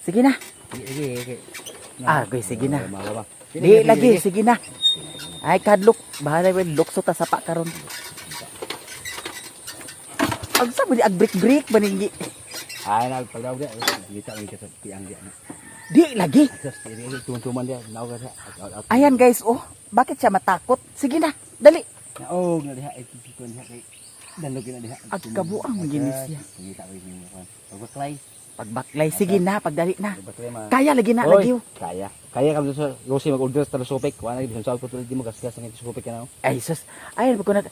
Sige na. Sige, sige, sige. Ah, okay, sige na. Mawa ba? Di lagi, sige na. Ay, kadlok. Bahala well, lukso ta sapa karon. Ag sa mo di ag break break baningi. Ay, na pagdaw dia. Kita lagi kita piang dia. Di lagi. Atas diri tuman-tuman dia, naog dia. Out, out. Ayan guys, oh. Bakit siya matakot? Sige na, dali. Naog na diha ay pikon diha kay dandog na diha. Ag kabuang ginis siya. Kita ko yung kuan. Pagbaklay, Pagbaklay, sige na, pagdali na. pagbaklay ma. Kaya lagi na, Oy, lagi. Oh. Kaya. Kaya kami sa Rosie mag-order sa Sopek. Wala na bisan sa ko tulad di mo gasgas ang Sopek ka na. Ay, sus. Ay, ko na.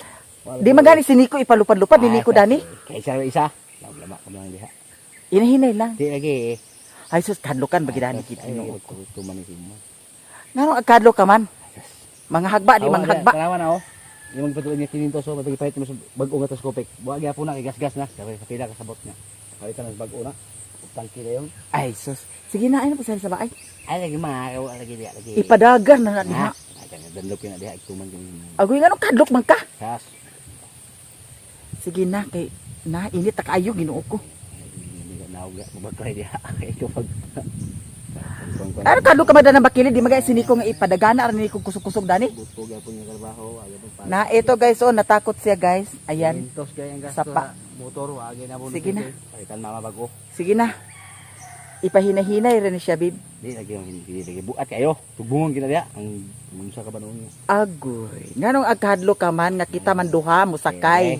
Di man gani si Nico ipalupad-lupad ni Nico dani. Kay isa isa. Law lama ka lang diha. Inahinay lang. Di lagi. Ay, sus, kadlokan ba gidani kit Ginoo ko. Tuman ni mo. Nganong agkadlok ka man? Mga hagba, di mga hagba. Tanawa na oh. Yung magpatuloy niya tininto so mapagipahit mo sa bag-o nga telescopic. Wa gyapon na kay gasgas na. Sabi sa pila kasabot niya. Palitan na sa bag-o na. Tangki na yun. Ay, sus. Sige na, ay na pasal sa baay. Ay lagi ma, lagi diha lagi. Ipadagan na na diha. Ay kanya dandog na diha tuman kini. Agoy nganong kadlok man ka? Sas. Sige na kay na init ta kaayo Ginoo ko. Naog ya, mabaklay diha. Ito pag Ano kadlok ka man ng bakili di magay si Nico nga ipadagana ra ni Nico kusog-kusog dani. Buto gyapon nga trabaho, ayaw pong Na ito guys, oh natakot siya guys. Ayan. Quintos kay ang gasto Sapa. sa motor, wagi na Sige na. Palitan mama bago. Sige na. Ipahinahinay rin siya, babe. Di lagi ang hindi lagi buat kayo. Tugbungon kita diha ang unsa ka ba noon niya. Agoy. Nganong agkadlok ka man nga kita man duha mosakay. Eh,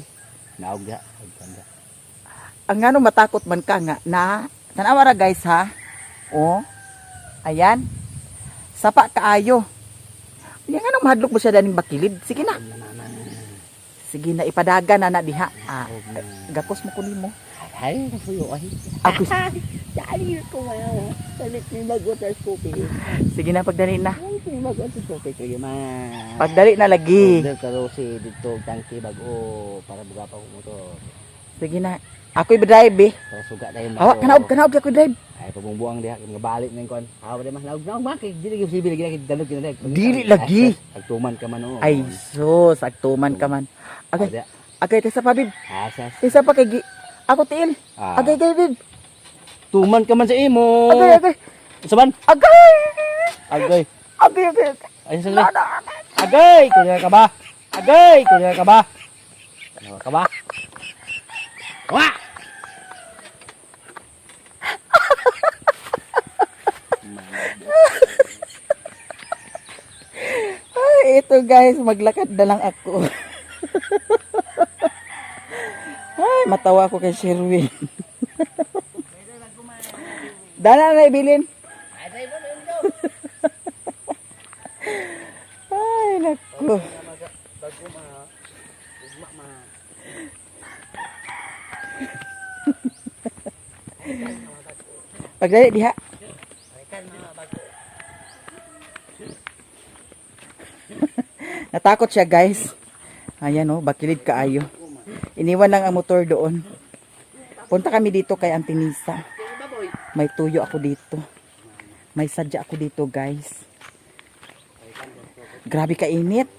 naog diha. Pagkanda. Ang nganong matakot man ka nga na tanawa ra guys ha. Oh. Ayan. Sapa kaayo. Yan nganong mahadlok mo siya daning bakilid. Sige na. Sige na ipadagan na na diha. Ah, gakos mo kunin mo. Ay, kasuyo ay. Ako. Dali ko wow. Salit ni bago sa scope. Sige na pagdali na. Ay, ni bago sa scope kay ma. Pagdali na lagi. Order ka si dito tangki bago para buga pa ko motor. Sige na. Ako'y drive eh. Para suga tayo Hawa kanaog kanaog ako'y drive. Ay pabungbuang diha kay mga balik na yung kuan. Hawa di mas naog naog ma kay dili gyud sibil lagi dalog gyud na. Dili lagi. Agtuman ka man oo. Ay sus, agtuman ka man. Agay, Agay. agay tesa pa bib. Asas. Tesa pa kay ako tiil. Ah. Agay gay bib. Tuman ka man sa imo. Agay agay. Saban? Agay. Agay. Agay agay. Ay sa Na, na, na. Agay, kunya ka ba? Agay, kunya ka ba? Ano ka ba? Wa! Ay, ito guys, maglakad na lang ako. Ay, matawa ako kay Sherwin. Dala na ibilin. Ay, naku. Pagdali diha. Natakot siya guys. Ayan oh, bakilid kaayo. Iniwan lang ang motor doon. Punta kami dito kay Auntie Nisa. May tuyo ako dito. May sadya ako dito guys. Grabe kainit.